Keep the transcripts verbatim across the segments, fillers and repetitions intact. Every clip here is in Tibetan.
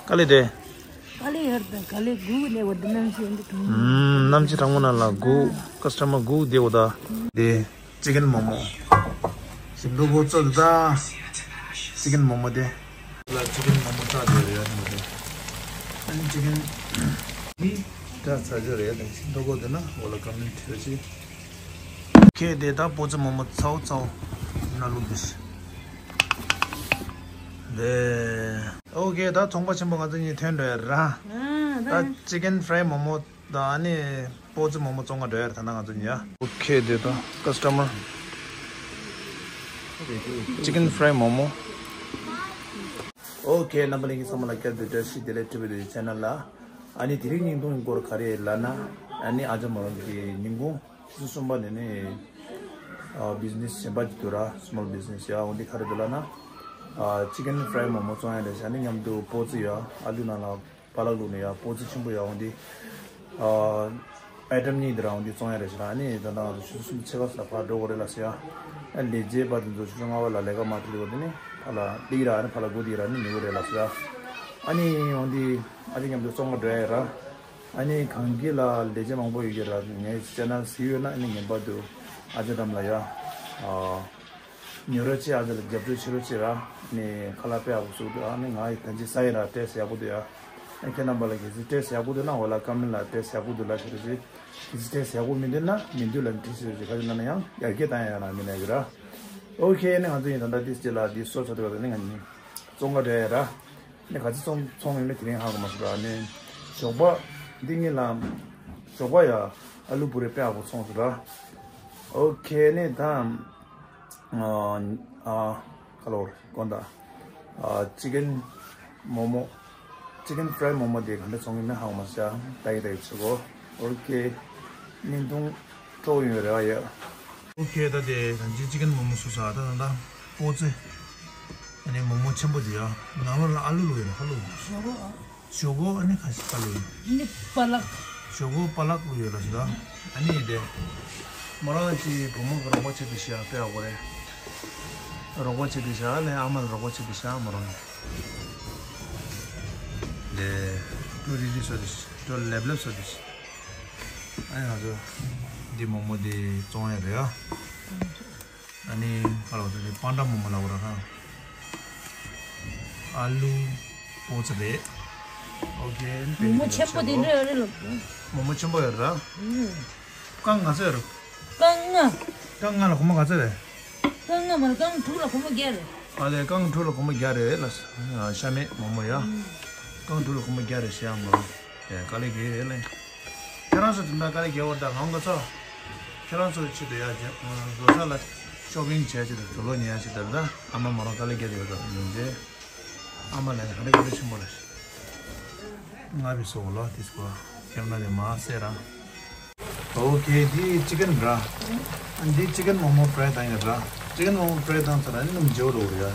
དཀའ་ལས་དེ། དཀའ་ལས་ཡོད་དང་དཀའ་ལས་སྒུག་ནས་བར་དུ་གནམ་གཤིས་འདི་གང་། ཨུམ། གནམ་གཤིས་གྲང་མོ་ནང་ལ་སྒུག་ཀ་སི་ཊ་མར་སྒུག་བསྡད་དགོས་ད། དེ་ཅི་ཀན་མོ་མོ། ཞིམ་མདོག་ཁ་པོ་ཚོ་ད། ཅི་ཀན་མོ་མོ་དེ། ལ་ཅི་ཀན་མོ་མོ་སྐྲག་བསྡད་ཡོད་རེད་ཡ་དེ་མོ་དེ། ཨ་ནི་ཅི་ཀན་འདི་སྐྲག་ཚར་ཡོད་རེད་ཡ་དེ་མདོག་ཁ་དེ་ན་འོ་ལ་ཀ་མེན་ཊི་བྱེད་རོགས་བྱེད། ཁེ་དེ་ད་སྤོ་ཚེ་མོ་མོ་ཚའོ་ཚའོ་ན་ལུག་དེ། ལེ། ཨོ་ཁེ་ད་ཚོང་པ་ཆེན་པོ་ང་ཚོ་གཉིས་ཐོན་འགྲོ་ཡ་ར། ཨ་ད། ད་ཅི་ཀན་ཕ་རའི་མོ་མོ་དང་ཨ་ནི་སྤོ་ཚེ་མོ་མོ་བཙོང་ག་འགྲོ་ཡ་ར་ད་ན་ང་ཚོ་གཉིས་ཡ། ཨོ་ཁེ་དེ་ད་ཀ་སི་ཊ་མར། ཅི་ཀན་ཕ་རའི་མོ་མོ། ཨོ་ཁེ་རྣམ་པ་ལྷན་རྒྱས་ཚང་མ་ལ་བསྐྱར་དུ་བཀྲ་ཤིས་བདེ་ལེགས། ཊི་བི་ལི་ཆེ་ནལ་ལ། ཨ་ནི་དེ་རིང་བརྙན་ཐུང་སྐོར་ག་རེ་ལབ་ན། ཨ་ནི་ཨ་ཅག་མོ་རང་གི་ཉིན་གུང་ཆུ་ཚོད་གསུམ་པ་ནས་ནི་ཨ་བི་ཛི་ནེ་སི་གཞན་པ་ཅིག་འདུག་ར། སི་མོལ་བི་ཛི་ནེ་སི་ཡ། འོ་འདི་ག་རེ་འདུག་ལབ་ན། ཨ་ཅི་ཀན་ཕ་རའི་མོ་མོ་བཙོང་ཡ་རེད་ཟེར། ཨ་ནི་མཉམ་དུ་སྤོ་ཚེ་ཡ། ཨ་ལུ་ནང་ལ་པ་ལག་བླུགས་ནས་ཡ། སྤོ་ཚེ་ཆེན་པོ་ཡ། འོ་འདི་ཨ་ཨའི་ཊམ་གཉིས་འདི་ར་འོ་འདི་བཙོང་ཡ་རེད་ཟེར། ཨ་ནི་ད་ལྟ་ང་ཚོ་ཆུ་ཚོད་གསུམ་ཕྱེད་ཀ་ཙམ་ལ་ཕར་འགྲོ་དགོས་རེད་ལབ་ཟེར་ཡ། ཨ་ལས་བྱེད་པ་དེ་ཚོ་ཆུ་ཚོད་ལྔ་པ་ལ་ལས་ཀ་མ་ཁྲིད་དགོས། དེ་ནི་ཕར་ལ་སླེབས་ར། ཨ་ནི་ཕར་ལ་སྒུག་བསྡད་ར། ཨ་ནི་ཉོ་གི་རེད་ལབ་ཟེར་ཡ། ཨ་ནི་འོ་འདི་ཨ་ཅག་མཉམ་དུ་བཙོང་ག་འགྲོ་ཡ་ར། ཨ་ནི་གངས་སྐྱིད་ལ་ལས་བྱེད་མང་པོ་ཡོད་ཀྱི་ར། ངའི་ཆེ་ནལ་གཟིགས་ཡོད་ན་ཨ་ནི་ངེས་པར་དུ་ཨ་ཅག་འགྲམ་ལ་ཡ། ཨ་ཉོ་རོགས་བྱེད། ཨ་ཅག་ལ་རྒྱབ་སྐྱོར་བྱེད་རོགས་བྱེད་ར། ཨ་ནི་ཁ་ལག་དཔེ་ཡག་པོ་བཟོ་གི་འདུག་ཨ་ནི་ང་ཡི་ད་ཅི་ཟ་ཡི་ར། ཊེ་སི་ཡག་པོ་འདུག་ཡ། ཨ་ཁྱེད་རྣམ་པ་ལ་གལ་སྲིད་ཊེ་སི་ཡག་པོ་འདུག་ན་འོ་ལ་ཀ་མེན་ཊི་ལ་ཊེ་སི་ཡག་པོ་འདུག་ལབ་བྱེད་རོགས་བྱེད། གལ་སྲིད་ཊེ་སི་ཡག་པོ་མི་འདུག་ན་མི་འདུག་ལབ་ཊེ་སི་རོགས་བྱེད། ག་རེ་ལབ་ན་ཡང་ཡར་རྒྱས་བཏང་ཡ་ར་མི་ན་གི་ར། ཨོ་ཁེ། ཨ་ནི་ང་ཚོ་ཡིན་ད་ལྟ་ཊེ་སི་ལ་འདི་སོ་ཚ་དུ་བ་ད་ནི་ང་གཉིས་བཙོང་ག་འགྲོ་ཡ་ར། ནི་ག་ཚོད་ཚོང་ཚོང་མིན་མིན་དེ་རིང་ཧ་གོ་མ་སོང་ར། ནི་ཞོགས་པ་འདི་ངེད་ལ་ཞོགས་པ་ཡ་ཨ་ལུ་པུ་རེ་དཔེ་ཡག་པོ་ཚོང་སོང་ར། ཨོ་ཁེ། ནི་ད་ཨ་ཨ་ཁ་ལོར་དགོན་ད་ཨ་ཅི་ཀན་མོ་མོ། ཅི་ཀན་ཕ་རའི་མོ་མོ་དེ་ག་འདྲ་ཚོང་གི་མིན་ཧ་གོ་མ་སོང་ཡ། ད་ཡི་ད་ཡི་བྱེད་གོ། ཨོ་ཁེ། བརྙན་ཐུང་སྤྲོ་ཡོད་རེད་བ་ཡ། ཨོ་ཁེ། ད་དེ་ད་ཅི་ཅི་ཀན་མོ་མོ་སུ་ས་ད་ད་ད་སྤོ་ཚེ། ཨ་ནི་མོ་མོ་ཆེན་པོ་དེ་ཡ། ནང་ལོགས་ལ་ཨ་ལུ་བླུགས་ཡོད་རེད། ཨ་ལུ། ཞོག་ཁོག་ཨ་ནི་ག་ཞིག་པ་ལུག་ཡིན། འདི་པ་ལག་ཞོག་ཁོག་པ་ལག་བླུགས་ཡོད་ལ་ཟེར་ད། ཨ་ནི་དེ་མོ་རང་གི་བུ་མོ་གི་རོགས་པ་བྱེད་དུ་ཤ་དཔེ་ཡག་པོ་རེད། རོགས་པ་བྱེད་དུ་ཤ་ལས་ཨ་མ་ལ་རོགས་པ་བྱེད་དུ་ཤ་མོ་རང་དེ་ཏོ་རི་རི་སོ་དུ་ཤ་ཏོ་ལེབ་ལེབ་སོ་དུ་ཤ། ཨ་ནི་ང་ཚོ་འདི་མོ་མོ་དེ་བཙོང་ཡ་རེད་ཨ། ཨ་ནི་ཁ་ལོ་ཚོ་ནི་པང་ཏྲ་མོ་མོ་ལ་བོ་ར་ཁ། ཨ་ལུ་སྤོ་ཚེ་རེད། ཨོ་ཁེ། མོ་མོ་ཆེན་པོ་དེ་འདྲ་ཡོད་རེད་ལབ། མོ་མོ་ཆེན་པོ་ཡོད་ར། ཨུམ། རྐང་ག་ཚོད་རེད། རྐང་ལྔ། རྐང་ལྔ་ལ་སྒོར་མོ་ག་ཚོད་རེད། རྐང་ལྔ་མ་རྐང་དྲུག་ལ་སྒོར་མོ་བརྒྱ་རེད། ཨ་ལས་རྐང་དྲུག་ལ་སྒོར་མོ་བརྒྱ་རེད་ལ། ཤ་མེད་མོ་མོ་ཡ། རྐང་དྲུག་ལ་སྒོར་མོ་བརྒྱ་རེད་ཤ་མོ། ཨེ་དཀའ་ལས་ཁག་རེད་ལེ། ཁྱེད་རང་ཚོ་དེ་འདྲ་དཀའ་ལས་ཁག་པོ་དང་ལོང་ག་ཚོ། ཁྱེད་རང་ཚོའི་ཆེད་དུ་ཡ་རྒྱ་ལོ་ས་ལ་ཤོ་པིང་བྱས་ཆེད་དུ་དུག་ལོག་ཉོ་ཡ་ཆེད་དུ་ད་ཨ་མ་མོ་རང་དཀའ་ལས་ཁག་དེ་ཡོད་ད་ཡོང་རྗེས། ཨ་མ་ལ་ཡ་ཧ་ལས་དཀའ་ལས་ཆེན་པོ་རེད། ང་བི་སོ་ལོ་དེ་སྐོར་ཁྱེད་རང་ལས་མ་ཟེར་ར། ཨོ་ཁེ། འདི་ཅི་ཀན་ར། ཨ་འདི་ཅི་ཀན་མོ་མོ་ཕ་རའི་བཏང་ཡོད་ར། ཅི་ཀན་མོ་མོ་ཕ་རའི་བཏང་ཚར་ར་ནི་སྣུམ་བརྗེ་བོ་རོ་རེད་ཡ།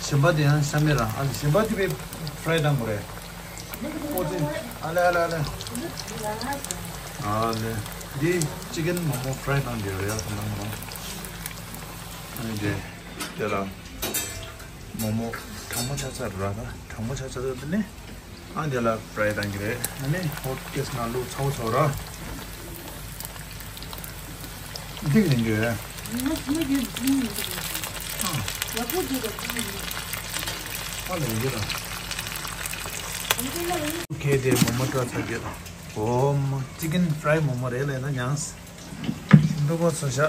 གཞན་པ་དེ་ཡང་ཤ་མེད་ར། ཨ་གཞན་པ་དེ་བས་ཕ་རའི་བཏང་དགོས་རེད། ཨོ་ཙི། ཨ་ལེ་ཨ་ལེ་ཨ་ལེ། ཨ་ལེ། འདི་ཅི་ཀན་མོ་མོ་ཕ་རའི་བཏང་དེ་རེད་ཡ། ཁོ་ན་མོ་རང་། ཨ་ནི་དེ་དེ་ལ་མོ་མོ་གྲང་མོ་ཆགས་ཚར་ར། ད་གྲང་མོ་ཆགས་ཚར་དུས་དེ་ནི། ཨ་འདི་ལ་ཕ་རའི་བཏང་གི་རེད། ཨ་ནི་ཧོ་ཊི་ཀེ་སི་ནང་བླུགས་ཚ་བོ་ཚ་བོ་ར། འདི་ལེན་རྒྱུ་རེད། ང་ཚོ་ཡོད་ཡིན། ཨ་ལ་ཡོད་ར། ཁེ་དེ་མོ་མོ་སྐྲག་ཚར་རྒྱུ། ཨོ་མ་ཅི་ཀན་ཕ་རའི་མོ་མོ་རེད་ལས་ན་ཉངས། འདུག་གོ་ཚོ་ཤ།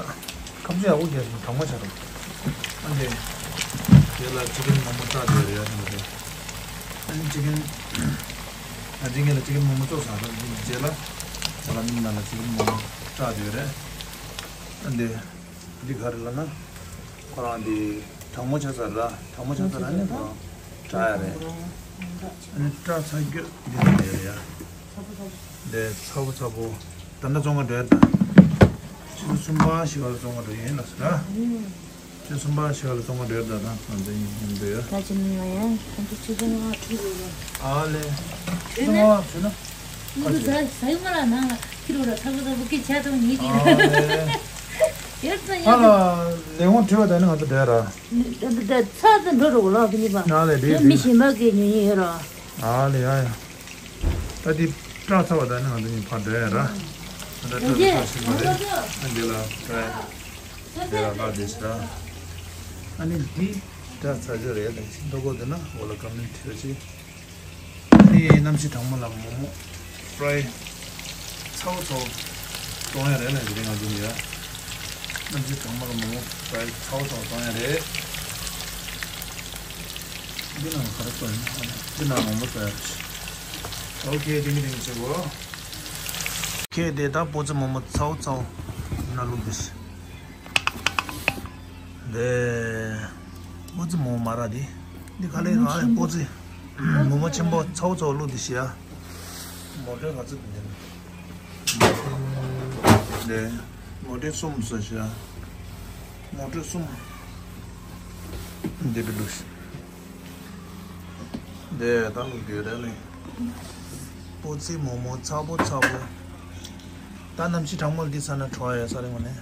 ཁམ་ཆུ་ཡག་པོ་རྒྱག་ཞིང་གྲང་མོ་ཆགས་རུང་། ཨ་འདི། དེ་ལ་ཅི་ཀན་མོ་མོ་སྐྲག་དེ་རེད་ཡ་ནི་མ་རེད། ཨ་ནི་ཅི་ཀན། ཨ་ཅི་ཀན་ལ་ཅི་ཀན་མོ་མོ་ཙོག་ས་ར་འདི་རྗེས་ལ། ང་ལ་མིག་ནང་ལ་ཅི་ཀན་མོ་མོ་སྐྲག་དེ་རེད། ཨ་འདི། འདི་ག་རེ་ལབ་ན། ཁོ་རང་འདི་གྲང་མོ་ཆགས་ཚར་ར། གྲང་མོ་ཆགས་ཚར་ར་ནི་ཁོ་རང་སྐྲག་ཡ་རེད། ཨ་ནི་སྐྲག་ཚར་རྒྱུ་འདི་ལ་ཡོད་རེད་ཡ། འདི་ཚ་པོ་ཚ་པོ། ད་ལྟ་བཙོང་ག་འགྲོ་ཡ་ད། ཆུ་ཚོད་གསུམ་པ་བཞི་པ་ལ་བཙོང་ག་འགྲོ་ཡིན་ལ་ཟེར་ར། ཆུ་ཚོད་གསུམ་པ་བཞི་པ་ལ་བཙོང་ག་འགྲོ་ཡ་ད། ད་ང་ཚོ་ཡིན་ཡིན་འགྲོ་ཡ། ད་ཅི་མིན་ལ་ཡ་ཁོང་ཚོ་ཆུ་ཚོད་ལྔ་བ་འཁྲུག་རེད་ར། ཨ་ལེ། ཆུ་ཚོད་ལྔ་བ་འཁྲུག་ན། ང་ཚོ་ཟ་ཟ་ཡི་མ་ལ་ནང་ལ་ཁྱི་རོ་ར་ཚ་པོ་ཚ་པོ་ཁྱི་ཆ་ཚང་ཉིད་ཀྱི་ར། ཨ་ལེ། ཡོད་ཙང་ཡོད་ཙང་། ཨ་ལ་ལས་ཁུངས་འཁྲུག་པ་ད་ནི་ང་ཚོ་འགྲོ་ཡ་ར། ད་ད་ད་ཚ་ཚ་འགྲོ་རོགས་ལ་ཁི་ནི་པ། ང་ལས་འདྲེ་མི་གཞན་པ་གི་ཉོ་ཉོ་ཡོད་ར། ཨ་ལེ་ཡ་ཡ། ད་དེ་སྐྲ་ཚ་བ་ད་ནི་ང་ཚོ་གཉིས་ཕར་འགྲོ་ཡ་ར། ད་སྐྲ་ཚ་ཚ་ཞིག་མ་རེད། ཨ་འདི་ལ་སྐྲ་དེ་ལ་ལ་དེ་ཞིག་ར། ཨ་ནི་འདི་སྐྲ་ཚ་ཆ་རེད། ད་ཞིག་མདོ་གོ་དེ་ན་འོ་ལ་ཀ་མེན་ཊི་བྱོས་ཅིག་ཨ་ནི་གནམ་གཤིས་གྲང་མོ་ལ་མོག་མོག་ཕ་རའི་ཚ་བོ་ཚ་བོ་གཏོང་ཡ་རེད་ལ་དེ་རིང་ང་ཚོ་ནི་ཡ། གནམ་གཤིས་གྲང་མོ་ལ་མོག་མོག་ཕ་རའི་ཚ་བོ་ཚ་བོ་གཏོང་ཡ་རེད། འདི་ནང་ག་རེ་བཏོན་ཡིན། འདི་ནང་མོག་མོག་བཏོན་ཡ་རེད། ཨོ་ཁེ། དེ་གི་དེ་གི་བྱེད་གོ་ཁེ། དེ་ད་སྤོ་ཙི་མོག་མོག་ཚ་བོ་ཚ་བོ་ན་བླུགས་དེ་ཤི། དེ་སྤོ་ཙི་མོག་མོག་མ་ར་དེ། འདི་ག་ལེ་ང་སྤོ་ཙི་མོག་མོག་ཆེན་པོ་ཚ་བོ་ཚ་བོ་བླུགས་དེ་ཤི་ཡ། མོ་ཊ་ག་ཚོད་དེ་འདི་ནི། དེ་མོ་ཊ་གསུམ་ཟེར་ཤི་ཡ། མོ་ཊ་གསུམ། འདི་བླུགས་ཤི། འདི་ད་ལུག་རྒྱུ་རེད་ལེ། སྤོ་ཙི་མོག་མོག་ཚ་པོ་ཚ་པོ། ད་གནམ་གཤིས་གྲང་མོ་འདི་ཚ་ན་བྲོ་ཡ་ས་རེད་མ་ནས།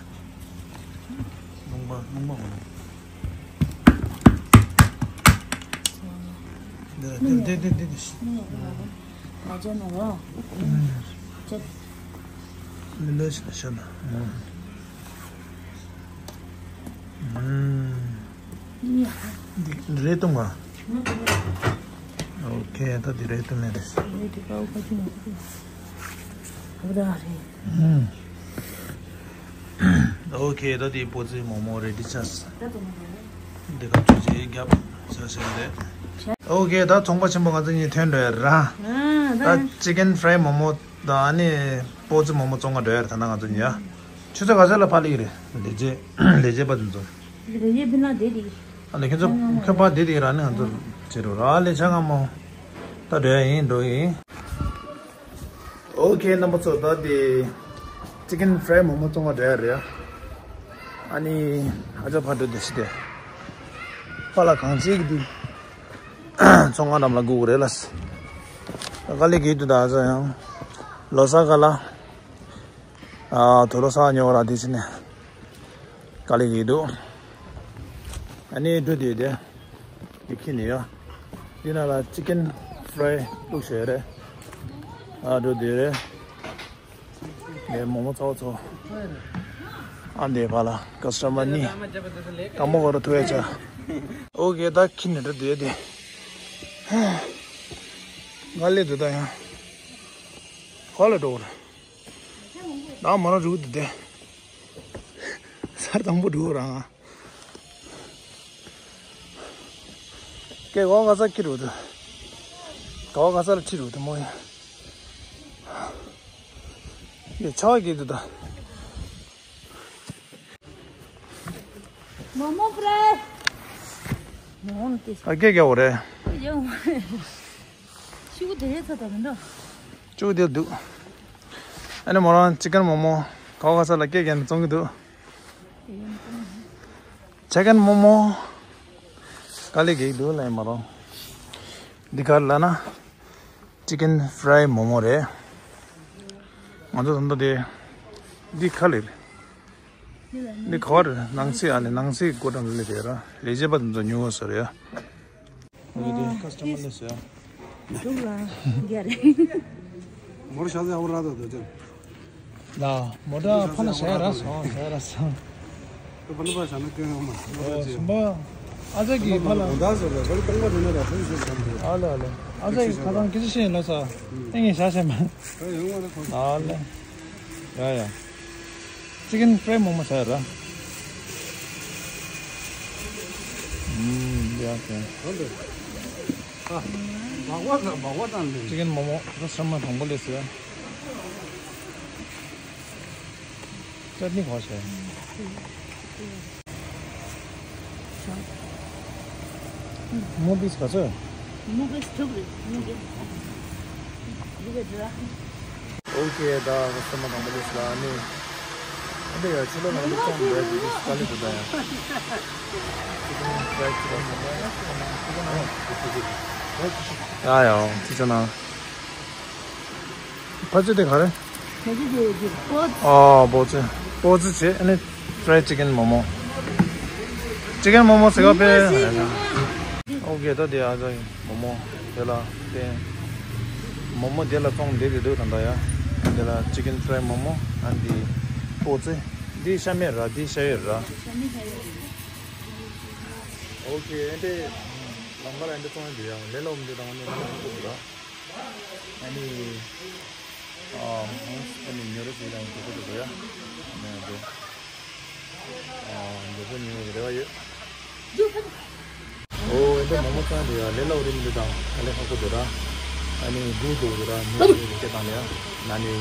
ལུང་པ་ལུང་པ་མ་ནས། འདི་འདི་འདི་འདི་འདི། ང་ཅག་ནོར་བ། ཅག་ལི་ལི་ཞིག་ཤ་ན། འདི་རེད་གཏོང་བ། ཨོ་ཁེ། ད་འདི་རེད་གཏོང་ལེ་རེད། ཨོ་ཁེ། ད་འདི་སྤོ་ཙི་མོག་མོག་རེ་ཌི་ཆགས། འདི་ག་ཚོད་ཅིག་རྒྱབ་ཟེར་ཟེར་རེད། ཨོ་ཁེ། ད་ཚོང་པ་ཆེན་པོ་ང་ཚོ་གཉིས་ཐོན་འགྲོ་ཡ་ར། ད་ཅི་ཀན་ཕ་རའི་མོག་མོག་དང་ཨ་ནི་སྤོ་ཙི་མོག་མོག་བཙོང་ག་འགྲོ་ཡ་ར། ད་ང་ཚོ་གཉིས་ཡ། ཆུ་ཚོད་ག་ཚོད་ལ་ཕར་སླེབས་ཀྱི་རེད། ལས་བྱེད་ལས་བྱེད་པ་དེ་ཚོ། ལས་བྱེད་པ་ན་བསྡད་དེ། ཨ་ལས་ཁྱོད་ཚོ་ཁྱོད་ཕར་བསྡད་དེ་ར། ནི་ང་ཚོ་བྱེད་རོགས་ར། ལས་བྱ་ང་མོ་ད་འགྲོ་ཡ་ཡིན། འགྲོ་ཡིན། ཨོ་ཁེ། རྣམ་པ་ཚོ་ད་དེ་ཅི་ཀན་ཕ་རའི་མོག་མོག་བཙོང་ག་འགྲོ་ཡ་རེད། ཨ་ནི་ཨ་ཅག་ཕར་འགྲོ་དེ་ཤི་དེ། ཕར་ལ་གང་བྱེད་ཀྱི་དེ། ཚོང་ཁང་འགྲམ་ལ་སྒུག་རེད་ལ། དཀའ་ལས་ཀྱི་དུ་ད་ཨ་ཅག་ཡང་ལོ་གསར་ག་ལ། ཨ་དུ་ལོ་གསར་ཉོ་ར་དེ་ཕྱི་ནས་དཀའ་ལས་ཀྱི་འདུག་ཨ་ནི་འགྲོ་དུས་དེ་དེ་ཁྱི་ནི་ཡོད། དེ་ན་ལ་ཅི་ཀན་ཕ་རའི་བླུགས་བྱས་རེད། ཨ་འགྲོ་དུས་རེད། དེ་མོག་མོག་ཚ་པོ་ཚ་པོ། ཨ་འདི་ཕར་ལ་ཀ་སི་ཊ་མར་གཉིས། དང་པོ་ག་རུ་ཐུག་ཡ་ཆ། ཨོ་ཁེ། ད་ཁྱི་ནི་འགྲོ་དུས་དེ། དཀའ་ལས་འདུག་ད་ཡང་། ཧོ་ལ་འགྲོ་གི་རེད། ད་མོ་རང་རུ་དེ་དེ། གཟའ་དང་པོ་འགྲོ་རང་། ཀེ་གོ་ག་ས་ཁྱི་རུ་དེ། གོ་ག་ས་ལ་ཁྱི་རུ་དེ་མོ་ཡ། ཡ་ཆ་གི་དུ་ད། མོག་མོག་ཕ་རའི། མོག་མོག་ནི་ཨ་ཀེ་ཀེ་འོ་རེད། ཡོང་། ཤུ་གུ་དེ་རེད་ཚ་ད་མི་འདྲ། ཅུ་དེ་འདུག་ཨ་ནི་མོ་རང་ཅི་ཀན་མོག་མོག་གོ་ག་ས་ལ་ཀེ་ཀེ་ནི་བཙོང་གི་འདུག་ཅི་ཀན་མོག་མོག་དཀའ་ལས་ཀྱི་འདུག་ལ་ཡིན་མ་རུང་། འདི་ག་ལ་ན། ཅི་ཀན་ཕ་རའི་མོག་མོག་རེད། ང་ཚོ་ད་ལྟ་དེ་འདི་ག་ལེར། འདི་ག་བར་ནང་སྲིད། ཨ་ལེ་ནང་སྲིད་སྒོ་འགྲམ་ལ་སླེབས་ཡོད་ར། ལས་བྱེད་པ་དེ་ཚོ་ཉོ་བ་ཟེར་ཡ། འོ་དེ་ཁ་སི་ཊ་མར་སླེབས་ཟེར་ཡ། དུག་ལ་རྒྱ་རེད། མོར་ཤ་ཟ་ཨ་བོ་ར་དོ་དོ་ཅན། ལ་མོ་ཊ་ཕ་ལ་ཟ་ཡ་ར་སོང་། ཟ་ཡ་ར་སོང་། ཨོ་སུམ་པ། ཨ་ཅག་གི་ཕ་ལ། ཨ་ལེ་ཨ་ལེ། ཨ་ཅག་གི་ཁ་སང་སྐད་ཆ་བཤད་ཡིན་ལ་ས། ཨེ་ངས་བཞག་བཤད་མ། ཨ་ལེ། ཡ་ཡ། ཅི་ཀན་ཕ་རའི་མོག་མོག་ཟ་ཡ་ར། ཨུམ། ཡ་ཟེ། ཅི་ཀན་མོག་མོག་ད་ཚང་མ་དང་པོ་སླེབས་ཟེར། ཅ་ནི་ག་བྱས། མོ་བིས་ག་ཚོད། མོ་བིས་དྲུག་རེད། མོ་བིས། འདི་ག་འདྲ། ཨོ་ཁེ། ད་ཀ་སི་ཊ་མར་དང་པོ་སླེབས་ལ་ནི། ཨ་འདི་ཡ་ཕྱི་ལོགས་ལ་འདི་ཙམ་རེད། འདི་དཀའ་ལས་འདུག་ད་ཡ། ཡ་ཡ། ཅི་ཆ་ན། ཕ་ཚོད་དེ་ག་རེ། ཕ་ཚོད་དེ་སྤོ། ཨ་སྤོ་ཙི། སྤོ་ཙི་བྱས། ཨ་ནི་ཕ་རའི་ཅི་ཀན་མོག་མོག་ཅི་ཀན་མོག་མོག་ཟེར་ག་པེ། ཨོ་ཁེ། ད་དེ་ཨ་ཅག་གི་མོག་མོག་དེ་ལ་བསྟན། མོག་མོག་དེ་ལ་བཙོང་བསྡད་དེ་འདུག་ད་ལྟ་ཡ། དེ་ལ་ཅི་ཀན་ཕ་རའི་མོག་མོག་ཨ་འདི་པོ་ཙེ། འདི་ཤ་མེད་ར། འདི་ཤ་ཡོད་ར། ཨོ་ཁེ། ཨེ་འདྲས་ལམ་ཁ་ལ་ཨེ་འདྲས་བཙོང་ཡ་འདུག་ཡ། ལས་སླ་པོ་འདུག་ད་ང་ནི་ལམ་ཁ་ལ་འདུག་ར། ཨ་ནི། ཨ་ཨ་ནི་ཉོ་རེ་ཟེར་ཡ་འདུག་གོ་འདུག་ཡ། ཨ་ནི་འདི། ཨ་འདི་ཚོ་ཉོ་རེ་བ་ཡོད། ཨོ་ཨེ་འདྲས་མོག་མོག་བཙོང་འདུག་ཡ། ལས་སླ་པོ་རེད་མི་འདུག་ད་ཨ་ལས་ཁག་པོ་འདུག་ར། ཨ་ནི་འདུག་འདུག་ར་མི་འདུག་སྐད་བཏང་ལ་ཡ། ཨ་ནི།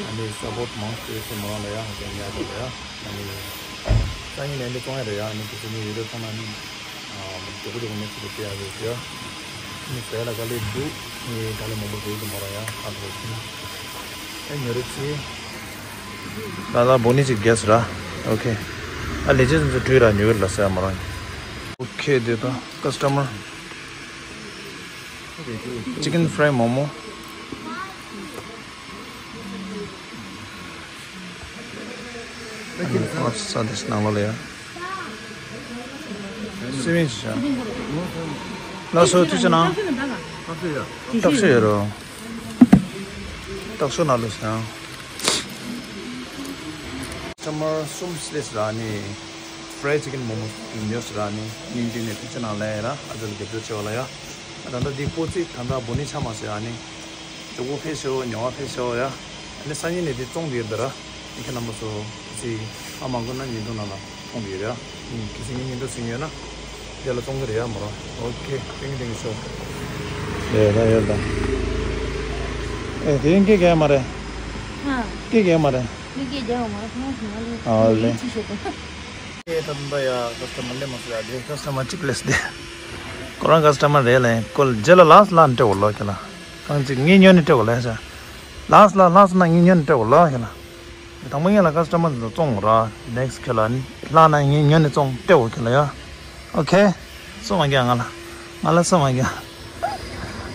ཨ་ནི་སཔོར་ཊི་མང་སྤེ་སི་མང་ལ་ཡ། ཨ་ནི་ཉག་འདུག་ལ་ཡ། ཨ་ནི། སང་ཉིན་ནས་འདི་བཙོང་ཡ་རེད་ཡ། ཨ་ནི་དེ་ཚོ་ནི་ཡོད་རེད། ཚང་མ་ནི། ཨ་མི་འདུག་འདུག་མི་ཚོ་དེ་ཡ་རེད་ཡ། ནི་ཟས་ལ་དཀའ་ལས་འདུག་ནི་དཀའ་ལས་མང་པོ་འདུག་འདུག་མ་ར་ཡ། ཨ་འདུག་ཨེ་ཉོ་རེ་ཚེ། ལ་ལ་བོ་ནི་ཅིག་གེ་སི་ར། ཨོ་ཁེ། ཨ་ལས་ཅི་ཙམ་ཚོ་བྲུས་ར་ཉོ་གི་རེད་ལ་ཟས་མ་ར། ཨོ་ཁེ། དེ་ད་ཀ་སི་ཊ་མར། ཅི་ཀན་ཕ་རའི་མོག་མོག་ཨ་ས་དེ་ནང་ལོགས་ལ་ཡ། སི་མིན་ཞིག་བྱ། ལགས་སོ། ཐུགས་རྗེ་གནང་། སྟག་ཤོད་ཡོད་རོ། སྟག་ཤོད་ནང་ལོགས་སུ་ཡང་། ཀ་སི་ཊ་མར་གསུམ་སླེབས་ར་ནི། ཕ་རའེ་ཅི་ཀན་མོག་མོག་ཉོས་ར་ནི། སྙིང་ཐིག་ནས་ཐུགས་རྗེ་གནང་ལབ་ཡ་ར། ཨ་ཅག་ལ་རྒྱབ་སྐྱོར་བྱེད་པ་ལ་ཡ། ད་ལྟ་འདི་པོ་ཙེ་ད་ལྟ་བོ་ནི་ཆ་མ་སོང་ཡ་ནི། མགྱོགས་པོ་ཕེབས་ཤོག་ཉོ་བ་ཕེབས་ཤོག་ཡ། ཨ་ནི་སང་ཉིན་ནས་དེ་བཙོང་དེ་ཡོད་ད་ར། ཨི་ཁེ་རྣམ་པ་ཚོ་ཁྱེད་ཚོས་ཨ་མ་དགོས་ན་ཉིན་ཐོ་ནང་ལ་མཐོང་གི་ཡོད་ར། ཨིན། ཁྱེད་ཚོས་ངའི་ཉིན་ཐོ་ཟིན་ཡོད་ན་དེ་ལ་བཙོང་གི་རེད་ཡ་མོ་ར། ཨོ་ཁེ། ཐེང་ཐེང་ཤོ། ཡོད་ད་ཡོད་ད། ཨེ་དེ་ཡིན་སྐད་རྒྱག་མ་རེད། ཨ། སྐད་རྒྱག་མ་རེད། སྐད་རྒྱག་མ་རེད། ཨ་ལེ། ཨེ་ད་ད་ཡ་ཀ་སི་ཊ་མར་སླེབས་མ་སོང་ཡ། དེ་ཀ་སི་ཊ་མར་གཅིག་སླེབས་དེ། ཁོ་རང་ཀ་སི་ཊ་མར་རེད་ལེ། ཁོ་རྗེས་ལ་ལ་སི་ལ་ནས་སྤྲད་འོ་ལོ་ཁྱེད་ལ། རྐང་གཅིག་ངས་ཉོས་ནས་སྤྲད་འོ་ལེ་ཤ། ལ་སི་ལ་ལ་སི་ན་ངས་ཉོས་ནས་སྤྲད་འོ་ལོ་ཁྱེད་ལ། དང་པོ་ངས་ལ་ཀ་སི་ཊ་མར་འདི་ཚོ་བཙོང་ར། ནེག་སི་ཁྱེད་ལ་ལ་ན་ངས་ཉོས་ནས་བཙོང་སྤྲད་འོ་ཁྱེད་ལ་ཡ། ཨོ་ཁེ། སུ་མ་རྒྱག་ང་ལ། ང་ལ་སུ་མ་རྒྱག་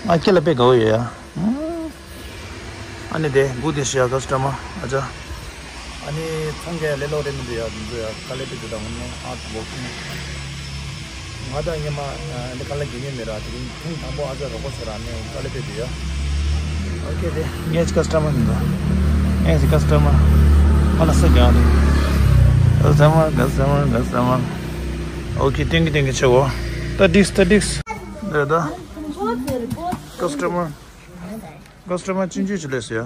ང་ཁྱེད་ལ་དཔེ་དགའ་བོ་ཡོད་ཡ། ཨ་ནི་དེ་གུ་དེ་ཤི་ཡ་ཀ་སི་ཊ་མར་ཨ་ཅག་ཨ་ནི་ཚོང་རྒྱག་ལས་སླ་པོ་རེད་མི་འདུག་ཡ། འདི་ཚོ་ཡ་དཀའ་ལས་དཔེ་འདུག་ད་ང་ནི་ཨ་ཝོ་ཀིང་། ང་ད་སྔོན་མ་འདི་དཀའ་ལས་རྒྱག་མྱོང་མེད་ར། དེ་རིང་ཐེངས་དང་པོ་ཨ་ཅག་རོགས་པ་བྱས་ར་ནི་དཀའ་ལས་དཔེ་འདུག་ཡ། ཨོ་ཁེ། དེ་ངས་ཀ་སི་ཊ་མར་མི་འདུག་ངས་ཀ་སི་ཊ་མར་ང་ལ་སུ་རྒྱག་རེད། ཀ་སི་ཊ་མར་ཀ་སི་ཊ་མར་ཀ་སི་ཊ་མར། ཨོ་ཁེ། ཏིང་གི་ཏིང་གི་ཆེ་བོ། ད་ཏིགས་ད་ཏིགས། འདི་ད་ཀ་སི་ཊ་མར། ཀ་སི་ཊ་མར་ཅི་འཇུ་ཅི་ལས་སོ་ཡ།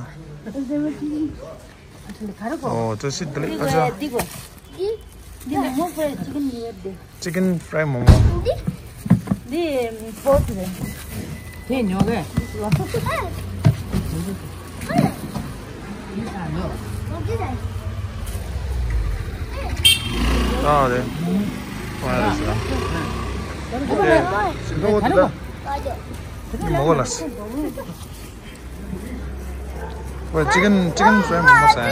ཨོ་ཏོ་སི་ཏི་ལི་ཨ་ཅག་འདི་མོག་མོག་ཕ་རའེ་ཅི་ཀན་ཡོད་དེ། ཅི་ཀན་ཕ་རའེ་མོག་མོག་འདི་པོ་ཙེ་རེད། དེ་ཉོ་གས། ཨ་རེད། ཁོང་ཡ་རེད་ཟེར། ཨོ་ཁེ། ཤིང་ཏོག་འོ་དེ་ད། མོག་མོག་ལ། ཨོ་ཅི་ཀན་ཅི་ཀན་ཕ་རའེ་མོག་མོག་ཟ་ཡ།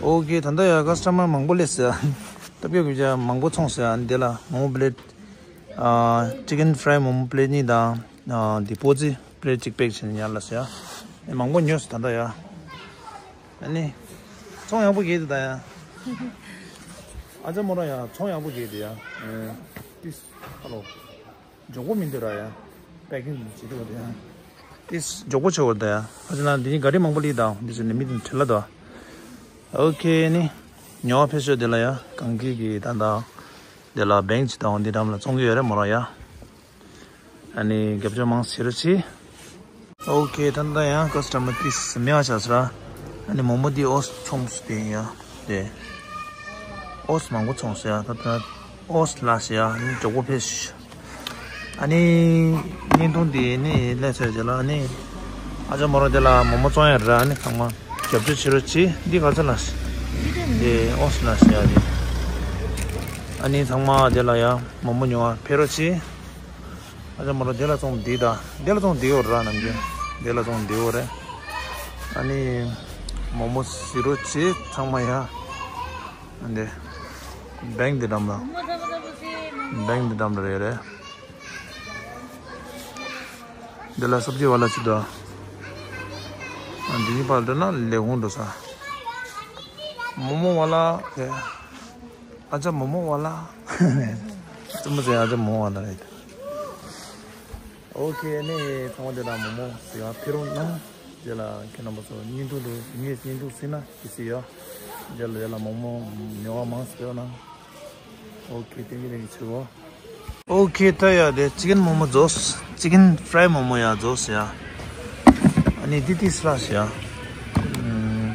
ཨོ་ཁེ། ད་ལྟ་ཡ་ཀ་སི་ཊ་མར་མང་པོ་སླེབས་ཟེར། ལྟ་བུ་གུ་ཅག་མང་པོ་ཚོང་ཟེར། འདི་ལ་མོག་མོག་པི་ལེཊ། ཨ་ཅི་ཀན་ཕ་རའེ་མོག་མོག་པི་ལེཊ་གཉིས་དང་། ཨ་འདི་པོ་ཙེ་པི་ལེཊ་གཅིག་པེག་བྱས་ནས་ཉར་ལ་ཟེར་ཡ། མང་པོ་ཉོས་ཟེར་ད་ལྟ་ཡ། ཨ་ནི། ཚོང་ཡག་པོ་རྒྱག་འདུག་ད་ཡ། ཨ་ཅག་མོ་རང་ཡ་ཚོང་ཡག་པོ་རྒྱག་འདུག་ཡ། ཨེ། ཏིས། ཧ་ལོ། མགྱོགས་པོ་མི་འདུག་ར་ཡ། པེ་ཀིང་བྱེད་འདུག་ར་ཡ། ཏིས་མགྱོགས་པོ་བྱེད་འོ་ད་ཡ། ཨ་ཅག་ན་འདི་ནི་ག་རེ་མང་པོ་སླེབས་དང་འདི་ཚོ་ནི་མི་དང་བྲེལ་ལ་དོ། ཨོ་ཁེ་ནི། ཉོ་བ་ཕེབས་ཤོག་དེ་ལ་ཡ། གང་གི་གི་ད་ད། དེ་ལ་བེང་ཅི་དང་འདི་འགྲམ་ལ་བཙོང་གི་ཡོད་རེད་མོ་རང་ཡ། ཨ་ནི་རྒྱབ་སྐྱོར་མང་ཟེར་རོ་ཆི། ཨོ་ཁེ། ད་ལྟ་ཡང་ཀ་སི་ཊ་མར་ཏིས་མེད་པ་ཆགས་སོང་ར། ཨ་ནི་མོག་མོག་འདི་ཨོ་སི་ཚོང་སུ་དེ་ཡིན་ཡ། དེ་ཨོ་སི་མང་པོ་ཚོང་སོང་ཡ། ད་ལྟ་ཨོ་སི་ལ་ཞེ་ཡ། ཨ་ནི་མགྱོགས་པོ་ཕེབས་ཤོག་ཨ་ནི་བརྙན་ཐུང་འདི་ནི་སླེབས་ཚར་རྗེས་ལ་ཨ་ནི་ཨ་ཅག་མོ་རང་དེ་ལ་མོག་མོག་བཙོང་ཡ་ར། ཨ་ནི་ཚང་མ་རྒྱབ་སྐྱོར་བྱེད་རོགས་གྱིས། འདི་ག་ཚོད་ལ་ཞེ། འདི་ཨོ་སི་ལ་ཞེ་ཡ་རེད། ཨ་ནི་ཚང་མ་དེ་ལ་ཡ་མོག་མོག་ཉོ་བ་ཕེབས་རོགས་གྱིས། ཨ་ཅག་མོ་ར་དེ་ལ་བཙོང་འདི་ད། དེ་ལ་བཙོང་འདི་ཡོད་ར་ནམ་རྒྱུན། དེ་ལ་བཙོང་འདི་ཡོད་རེད། ཨ་ནི་མོག་མོག་ཟེར་རོགས་གྱིས་ཚང་མ་ཡ། ཨ་འདི་བེང་འདི་འགྲམ་ལ། བེང་འདི་འགྲམ་ལ་རེད་རེད། འདི་ལ་སབ་ཇི་ཝ་ལ་ཅིག་འདུག་ཨ་འདི་གཉིས་བར་འགྲོ་ན་ལས་ཁུངས་འགྲོ་ས། མོག་མོག་ཝ་ལ། ཨ་ཅག་མོག་མོག་ཝ་ལ། རྩེད་མོ་རྩེ་ཨ་ཅག་མོག་མོག་ཝ་ལ་རེད། ཨོ་ཁེ། ཨ་ནི་ཚང་མ་དེ་ལ་མོག་མོག་ཟེར་བ་ཕེབས་རོགས་གནང་། དེ་ལ་ཁྱེད་རྣམ་པ་ཚོ་བརྙན་ཐུང་དུ་ངས་བརྙན་ཐུང་གཟིགས་ན་གི་སི་ཡ། དེ་ལ་དེ་ལ་མོག་མོག་ཉོ་བ་མང་ཙམ་ཕེབས་གནང་། ཨོ་ཁེ། ཐེངས་གི་ཐེངས་གི་ཆེ་བོ། ཨོ་ཁེ། ད་ཡ་དེ་ཅི་ཀན་མོག་མོག་རྫོགས། ཅི་ཀན་ཕ་རའི་མོག་མོག་ཡ་རྫོགས་ཡ། ཨ་ནི་དེ་དེ་སི་ལ་སི་ཡ། ཨུམ།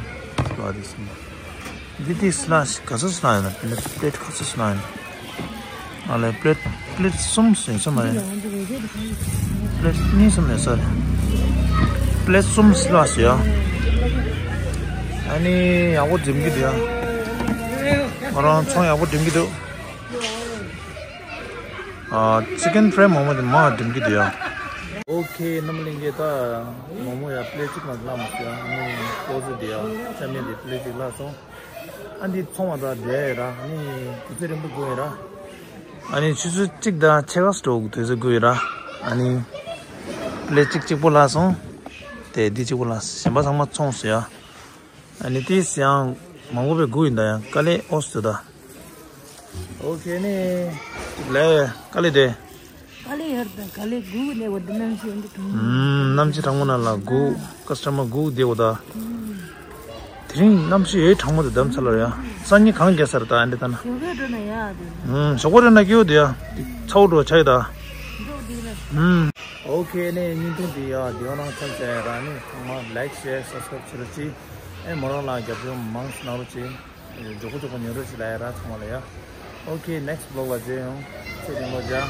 ལ་དེ་སི་མ། འདི་དེ་སི་ལ་སི་ག་ཚོད་སི་ལ་ཡིན་ན། པི་ལེཊ་ག་ཚོད་སི་ལ་ཡིན་ན། ཨ་ལས་པི་ལེཊ་པི་ལེཊ་གསུམ་ཟིན་ས་མ་རེད། པི་ལེཊ་གཉིས་གསུམ་ཡོད་ས་རེད། པི་ལེཊ་གསུམ་སི་ལ་སི་ཡ། ཨ་ནི་ཡག་པོ་འགྲིམ་གི་འདུག་ཡ། ང་རང་ཚོང་ཡག་པོ་འགྲིམ་གི་འདུག་ཨ། ཅི་ཀན་ཕ་རའི་མོག་མོག་དེ་མར་འགྲིམ་གི་འདུག་ཡ། ཨོ་ཁེ། རྣམ་པ་ལྷན་རྒྱས། ད་མོག་མོག་ཡ་པི་ལེཊ་གཅིག་མ་གཏོགས་མ་ཟིན་ཡ། ཨ་ནི་ཀོ་ཟི་དེ་ཡ་ཆ་མེད་དེ་པི་ལེཊ་གཅིག་བརླག་སོང་། ཨ་འདི་ཚོང་བ་དང་འབྲེལ་ཡོད་ར། ཨ་ནི་དུས་ཚོད་རིང་པོ་དགོས་ཡོད་ར། ཨ་ནི་ཆུ་ཚོད་གཅིག་དང་ཕྱེད་ཀ་ཙམ་འགྲོ་དུས་ཚོད་དགོས་ཡོད་ར། ཨ་ནི་པི་ལེཊ་གཅིག་གཅིག་པོ་བརླག་སོང་། དེ་འདི་གཅིག་པོ་བརླག་སོང་། གཞན་པ་ཚང་མ་ཚོང་སོང་ཡ། ཨ་ནི་དེ་ཡང་མང་པོ་བས་སྒུག་ཡིན་ད་ཡང་དཀའ་ལས་ཨོ་སི་ད། ཨོ་ཁེ་ནི། ལས་དཀའ་ལས་དེ། དཀའ་ལས་ཡོད་ད། དཀའ་ལས་སྒུག་ནས་བར་དུ་གནམ་གཤིས་འདི་གྲང་མོ། ཨུམ། གནམ་གཤིས་གྲང་མོ་ནང་ལ་སྒུག་ཀ་སི་ཊ་མར་སྒུག་བསྡད་འོ་ད། དེ་རིང་གནམ་གཤིས་ཡོད་གྲང་མོ་དེ་གདམ་ཚ་ལ་ཡ། སང་ཉིན་གངས་རྒྱག་ས་རེད་ད་འདི་ད་ན། ཞོགས་ཀས་འགྲོ་ན་ཡག་དེ། ཨུམ། ཞོགས་པ་འགྲོ་ན་སྐྱིད་པོ་དེ་ཡ། ཚ་བོ་འགྲོ་ཆ་ཡི་ད། འགྲོ་དེ་ལ། ཨུམ། ཨོ་ཁེ་ནི་བརྙན་ཐུང་འདི་ཡ་བདེ་བ་གནང་ཚང་ཟེར་ར། ནི་ཚང་མ་ལའིཀ་ཤེར་སབ་སི་ཀ་རའིབ་བྱེད་རོགས་གྱིས། ཨེ་མོ་རང་ལ་རྒྱབ་སྐྱོར་མང་ཙམ་གནང་རོགས་གྱིས། མགྱོགས་པོ་མགྱོགས་པོ་ཉོ་རོགས་བྱེད་ལ་ཡ་ར་ཚང་མ་ལ་ཡ། ཨོ་ཁེ། ནེག་སི་ཊི་བི་ལོག་ལ་མཇལ་ཡོང་། ཚེ་རིང་ལོ་བརྒྱ།